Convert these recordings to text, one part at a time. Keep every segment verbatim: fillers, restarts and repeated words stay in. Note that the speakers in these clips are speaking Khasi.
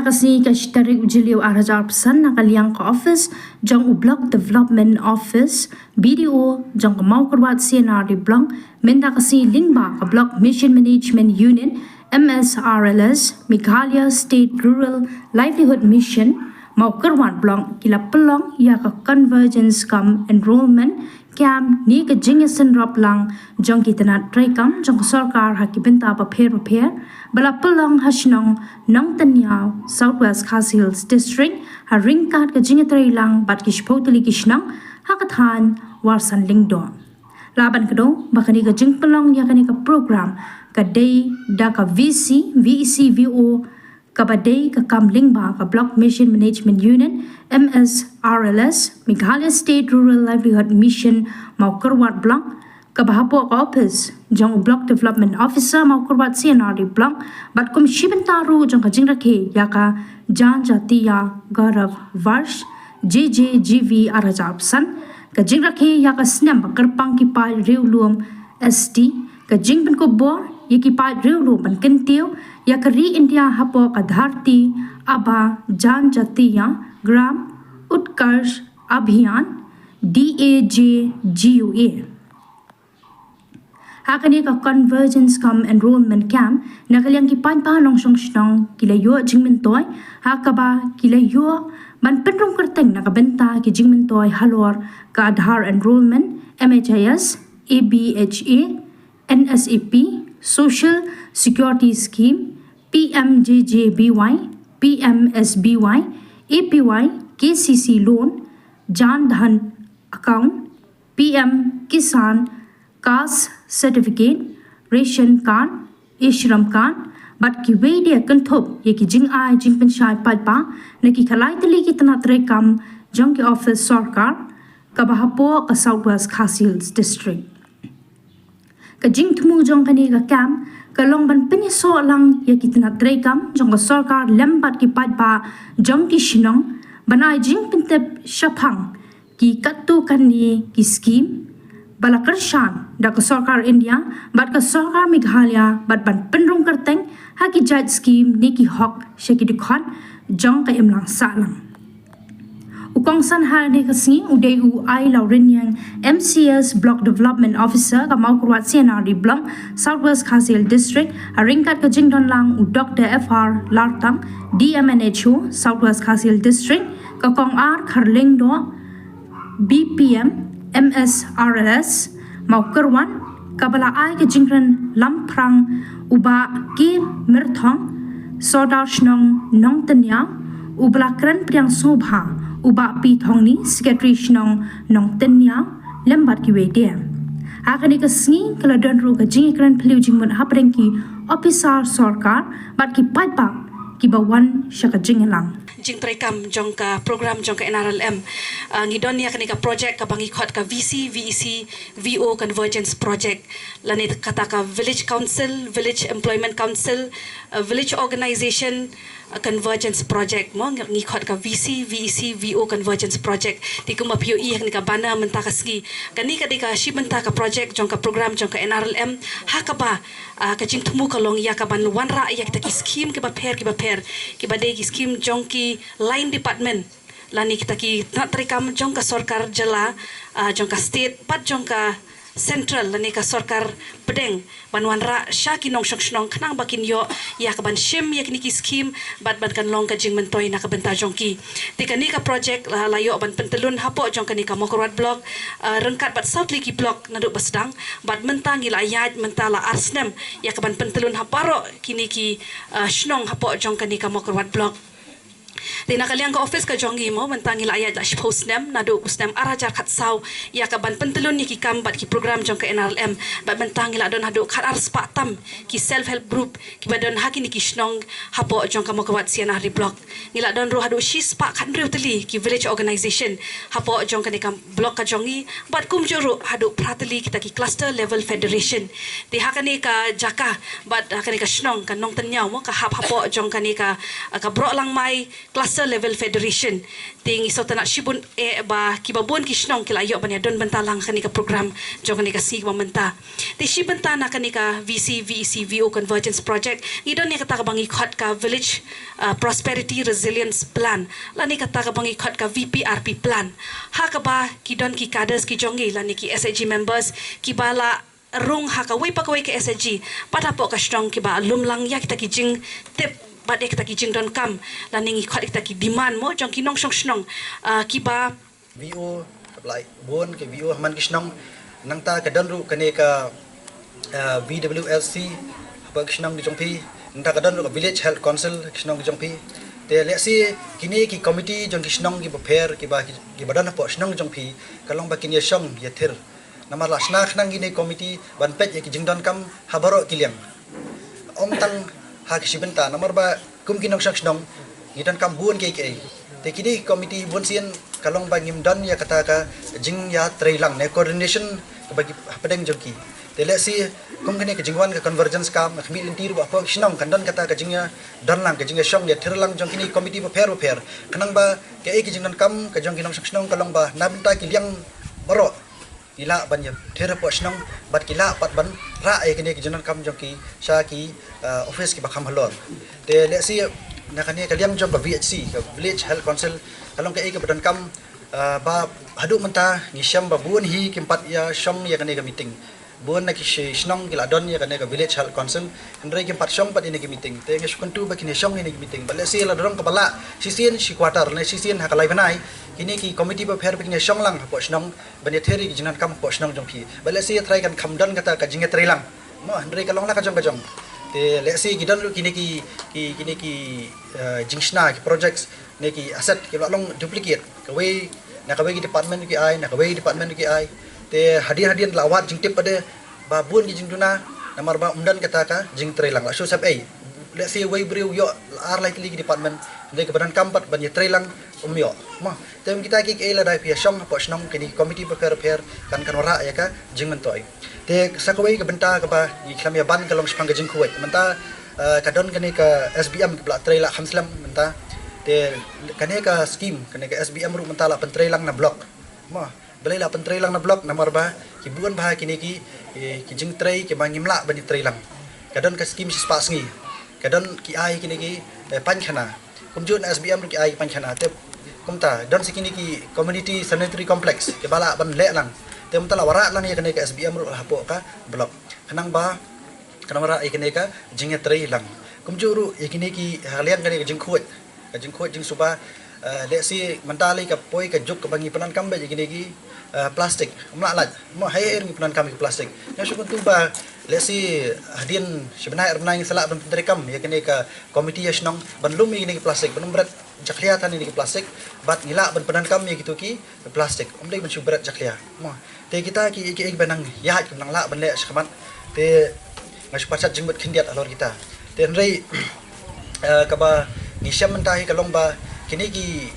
Ka sngi ka shi tarik u Jylliew ar hajar arphew san, na ka liang ka office jong u Block Development Office, B D O, jong ka Mawkyrwat C and R D Block, mynta ka sngi lyngba ka Block Mission Management Unit, M S R L S, Meghalaya State Rural Livelihood Mission, Mawkyrwat Block, ki la pynlong ïa ka Convergence cum Enrollment Camp, ne ka jingïasynrop lang jong ki tnat treikam jong ka sorkar ha ki bynta bapher bapher, ba la pynlong ha shnong Nongtynñiaw, South West Khasi Hills District, ha ryngkat ka jingïatreilang bad ki shiphew tylli ki shnong ha ka thaiñ Warsan Lyngdoh. Lah ban kdew ba kane ka jingpynlong ïa kane ka program ka dei da ka V C, V E C, V O, kaba dei ka kam lyngba ka Block Mission Management Unit, M S R L S, Meghalaya State Rural Livelihood Mission, Mawkyrwat Block, kaba hapoh ka office jong u Block Development Officer, Mawkyrwat C and R D Block, bad kum shi bynta ruh jong ka jingrakhe ïa ka Janjatiya Gaurav Varsh, J J G V ar hajar arphew san, ka jingrakhe ïa ka snem ba kyrpang ki paid riewlum S T, ka jingpynkup bor ïa ki paid riewlum ban kyntiew ïa ka ri India hapoh ka Dharti Aaba Janjatiya Gram Utkarsh Abhiyan, D A J G U A. Ha kane ka Convergence cum Enrollment Camp, na ka liang ki paidbah nongshong shnong ki la ïoh jingmyntoi, ha kaba ki la ïoh ban pynrung kyrteng na ka bynta ki jingmyntoi halor ka Aadhaar Enrollment, M H I S, A B H A, N S A P, Social Security Scheme, P M J J B Y, P M S B Y, A P Y, K C C Loan, Jan Dhan Account, P M Kisan, Caste Certificate, Ration Card, E-Shram Card, bad kiwei de kynthup ïa ki jingai jingpynshai paidbah na ki khyllai tylli ki tnat treikam jong ki office sorkar, kaba hapoh ka South West Khasi Hills District. Ka jingthmu jong kane ka camp ka long ban pynïasoh lang ïa ki tnat treikam jong ka sorkar lem bad ki paidbah jong ki shnong, ban ai jingpyntip shaphang ki katto katne ki skim ba la kyrshan da ka sorkar India bad ka sorkar Meghalaya, bad ban pynrung kyrteng ha ki jait skim ne ki hok sha ki dkhot jong ka imlang sahlang. U kongsan ha kane ka sngi u dei u Ailawrynïeng, M C S, Block Development Officer ka Mawkyrwat C and R D Block, South West Khasi Hills District, ha ryngkat ka jingdon lang u Doctor F R Lartang, D M N H O, South West Khasi Hills District, ka Kong R Kharlyngdoh, B P M, M S R L S, Mawkyrwat, kaba la ai ka jingkren lamphrang u Bah K Myrthong, Sordar Shnong Nongtynñiaw, uba la kren pdiang sngewbha u Bah P Thongni, Secretary Shnong Nongtynñiaw, lem bad kiwei de. Ha kane ka sngi ka la don ruh ka jingïakren phylliew jingmut hapdeng ki ophisar sorkar bad ki paidbah kiba wan sha ka jingïalang. Jingtreikam jong ka program jong ka N R L M. Ah, ngi don ïa kane ka project kaba ngi khot ka V C, V E C, V O Convergence Project. Lane kata ka Village Council, Village Employment Council, ah, Village Organization, ah, Convergence Project. Mo, ngi khot ka V C, V E C, V O Convergence Project. Te kumba phi ïohi ha kane ka banner mynta ka sngi. Kane ka dei ka shi bynta ka project jong ka program jong ka N R L M. Ha kaba ah, ka jingthmu ka long ïa kaban wanrah ïa kita ki skim kiba pher kiba pher, kiba dei ki skim jong ki line department lane kita ki tnat treikam jong ka sorkar jylla, ah, jong ka state bad jong ka central lane ka sorkar pdeng, ban wanrah sha ki nongshong shnong khnang ba kin ïoh ïa kaban shim ïa kine ki skim bad ban kan long ka jingmyntoi na ka bynta jong ki. Te kane ka project la, la ïoh ban pyntyllun hapoh jong kane ka Mawkyrwat Block, ah, ryngkat bad saw tylli ki block naduh ba sdang. Bad mynta ngi la ïaid mynta la ar snem ïa kaban pyntyllun ha baroh kine ki, ah, shnong hapoh jong kane ka Mawkyrwat Block. Te na ka liang ka office ka jong ngi mo, mynta ngi la ïaid la shiphew snem, naduh u snem ar hajar khatsaw ïa kaban pyntyllun ïa ki kam bad ki program jong ka N R L M. Bad mynta ngi la don haduh khatar spah tam ki self help group kiba don ha kine ki shnong hapoh jong ka Mawkyrwat C and R D Block. Ngi la don ruh haduh shispah khathynriew tylli ki village organization hapoh jong kane ka block ka jong ngi, bad kumjuh ruh haduh phra tylli kita ki cluster level federation. Te ha kane ka jaka bad ha kane ka shnong ka Nongtynñiaw mo, ka hap hapoh jong kane ka, ka Brohlangmai cluster level federation. Te ngi sngewtynnat shibun eh ba kiba bun ki shnong ki la ïoh ban ïadon bynta lang ha kane ka program jong kane ka sngi kaba mynta. Te shi bynta na kane ka V C V E C V O Convergence Project ngi don ïa kata kaba ngi khot ka Village uh, Prosperity Resilience Plan lane kata kaba ngi khot ka V P R P plan. Ha kaba ki don ki cadres ki jong ngi lane ki S H G members kiba la rung ha kawei pa kawei ka S H G, pat hapoh ka shnong kiba lum lang ïa kita ki jingtip bad ïa kita ki jingdonkam lane ngi khot ïa kita ki demand mo jong ki nongshong shnong uh, kiba V O, kaba la bun ki V O ha man ki shnong. Nangta ka don ruh kane ka uh, V W L C hapoh ki shnong ki jong phi. Nangta ka don ruh ka Village Health Council ki shnong ki jong phi. Te lehse kine ki committee jong ki shnong kiba pher kiba kiba don hapoh shnong jong phi ka long ba kin ïa shong ïa thir. Namar la shna khnang kine committee ban peit ïa ki jingdonkam ha baroh ki liang. Ym tang ha ki shi bynta namar ba kum ki nongshong shnong ngi donkam bun kiei kiei. Te kine ki committee bun sien ka long ba ngim don ïa kata ka jingïatreilang ne coordination kaba ki hapdeng jong ki. Te lehse kum kane ka jingwan ka convergence camp ka khmih lynti ruh ba hapoh ki shnong kan don kata ka jingïadonlang ka jingïashong ïathir lang jong kine ki committee bapher bapher. Khnang ba kaei ka jingdonkam ka jong ki nongshong shnong ka long ba na bynta ki liang baroh ki lah ban ïa thir hapoh shnong bad ki lah pat ban rah ïa kine ki jingdonkam jong ki sha ki uh, office kiba kham halor. Te lehse na kane ka liang jong ka V H C ka Village Health Council ka long kaei kaba donkam uh, ba haduh mynta ngi shem ba bun hi kim pat ïa shong ïa kane ka meeting. Bun na ki shi shnong ki la don ïa kane ka Village Health Council hynrei kim pat shong pat ïa kine ki meeting. Te ngi shu kyntu ba kin ïa shong ïa kine ki meeting bad lehse la don kaba lah shisien shi quarter ne shisien ha ka lai bnai kine ki committee bapher ba kin ïa shong lang hapoh shnong ban ïathir ïa ki jingdonkam hapoh shnong jong phi. Bad lehse trai kan kham don kata ka jingïatreilang mo hynrei ka long la ka jong ka jong. Te lehse ki don ruh kine ki ki kine ki uh, jingshna ki projects ne ki asset ki la long duplicate kawei na kawei ki department ki ai na kawei department ki ai. Te hadien hadien la wad jingtip pat de ba bun ki jingduna namar ba ym don kata ka jingtreilang la shu sep ei. Lehse wei briew ïoh ar lai tylli ki department ne kaba donkam pat ban ïatreilang um ïoh mo. Te ym kita ki kiei lada phi ïa shong hapoh shnong kine ki committee bapher bapher kan kan wanrah ïa ka jingmyntoi. Te sa kawei ka bynta kaba ngi khlem ïa ban ka long shaphang ka jingkhuid mynta uh, ka don kane ka S B M kaba la trei la kham slem mynta. Te kane ka scheme kane ka S B M ruh mynta la pyntrei lang na block. Mo, balei la pyntrei lang na block namar ba ki bun bha kine ki eh, ki jingtrei kiba ngim lah ban ïatrei lang. Ka don ka scheme shispah sngi ka don ki ai kine ki eh, paikhana. Kumjuh na S B M ruh ki ai paikhana te kumta don sa kine ki community sanitary complex kiba lah ban leh lang. Te mynta la wanrah lang ïa kane ka S B M ruh hapoh ka block khnang ba kan wanrah ïa kane ka jingïatreilang. Kumjuh ruh ïa kine ki ha liang kane ka jingkhuid ka jingkhuid jingsuba. Uh, lehse mynta lei ka poi ka juk kaba ngi pyndonkam bad ïa kine ki uh, plastik. Ym lah lait mo, hei hei ngi pyndonkam ïa ki plastik. Nga shu kyntu ba lehse hadien shi bnai ar bnai ngi sa lah ban pyntreikam ïa kane ka committee ïa shnong ban lum ïa kine ki plastik ban ym bret jakhlia than ïa kine ki plastik bad ngi lah ban pyndonkam ïa kito ki plastik. Ym dei ban shu bret jakhlia mo. Te kita ki ki ba nang ïaid ki nang lah ban leh shakhmat. Te nga shu pat shad jingmut khyndiat halor kita. Te hynrei uh, kaba ngi shem mynta hi ka long ba kine ki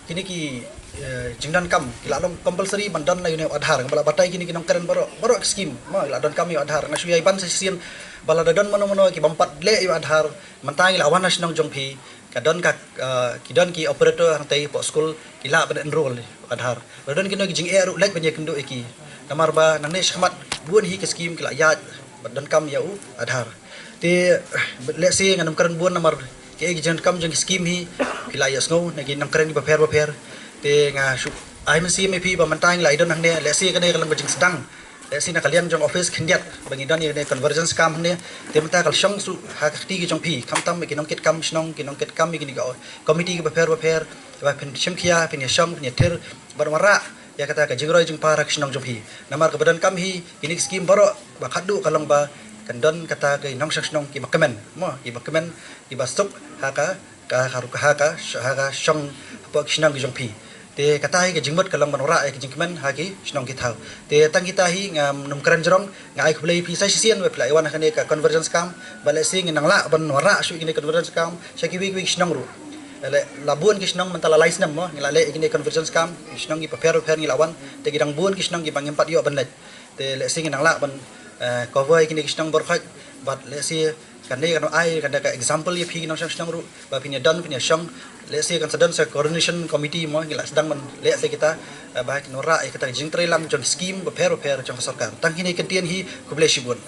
kine ki uh, jingdonkam ki la long compulsory ban don la ïa u Aadhaar. Kaba la batai kine ki nongkren baroh baroh ki scheme mo la donkam ïa u Aadhaar. Nga shu ïa ban sa shisien ba lada don mano mano ki bym pat leh ïa u Aadhaar mynta ngi la wan na shnong jong phi ka don ka uh, ki don ki operator hangtei hapoh skul ki lah ban enroll Aadhaar. Ba don kino ki jingeh ruh leit ban ïakynduh ïa ki. Namar ba nangne shakhmat bun hi ki scheme ki la ïaid ba donkam ïa u Aadhaar. Te lehse ngan ym kren bun namar ki ei ki jingdonkam jong ki scheme hi ki la ïa sngew na ki nongkren ki bapher bapher. Te nga shu ai mynsiem ïa phi ba mynta ngi la ïa don hangne lehse kane ka long ka jingsdang. Lehse na ka liang jong office khyndiat ba ngi don ïa kane convergence camp hangne. Te mynta ka la shong shuh ha ka kti ki jong phi khamtam ki nongkit kam shnong ki nongkit kam ïa kine ki committee ki bapher bapher. Ba phin shim khia phin ïa shong phin ïa thir ban wanrah ïa kata ka jingroi jingpar ha ka shnong jong phi. Namar kaba donkam hi kine ki scheme baroh ba khatduh ka long ba kan don kata ka nongshong shnong kiba kmen mo kiba kmen kiba suk ha ka ka ka ruka ha ka ha ka shong hapoh ki shnong ki jong phi. Te kata hi ka jingmut ka long ban wanrah ïa ka jingkmen ha ki shnong ki thaw. Te tang kita hi ngam nym kren jrong nga ai khublei phi sa shisien ba phi la ïa wan ha kane ka convergence camp. Ba lehse ngin nang lah ban wanrah shuh kine convergence camp sha kiwei kiwei ki shnong ruh. La bun ki shnong mynta la lai snem mo ngi la leh ïa kine convergence camp ki shnong ki bapher bapher ngi la wan te ki dang bun ki shnong kiba ngim pat ïoh ban leit. Te lehse ngin nang lah ban uh, cover ïa kine ki shnong baroh khoit bad lehse Kane kan ai, kan da ka example ïa phi ki nongshong shnong ruh, ba phin ïa don, phin ïa shong, lehse kan sa don sa coordination committee mo, ngi la sdang ban leh sa kita, eh, ba kin wanrah ïa kata ka jingtrei lang jong scheme bapher bapher jong ka sorkar. Tang kine ki kyntien hi, khublei shibun.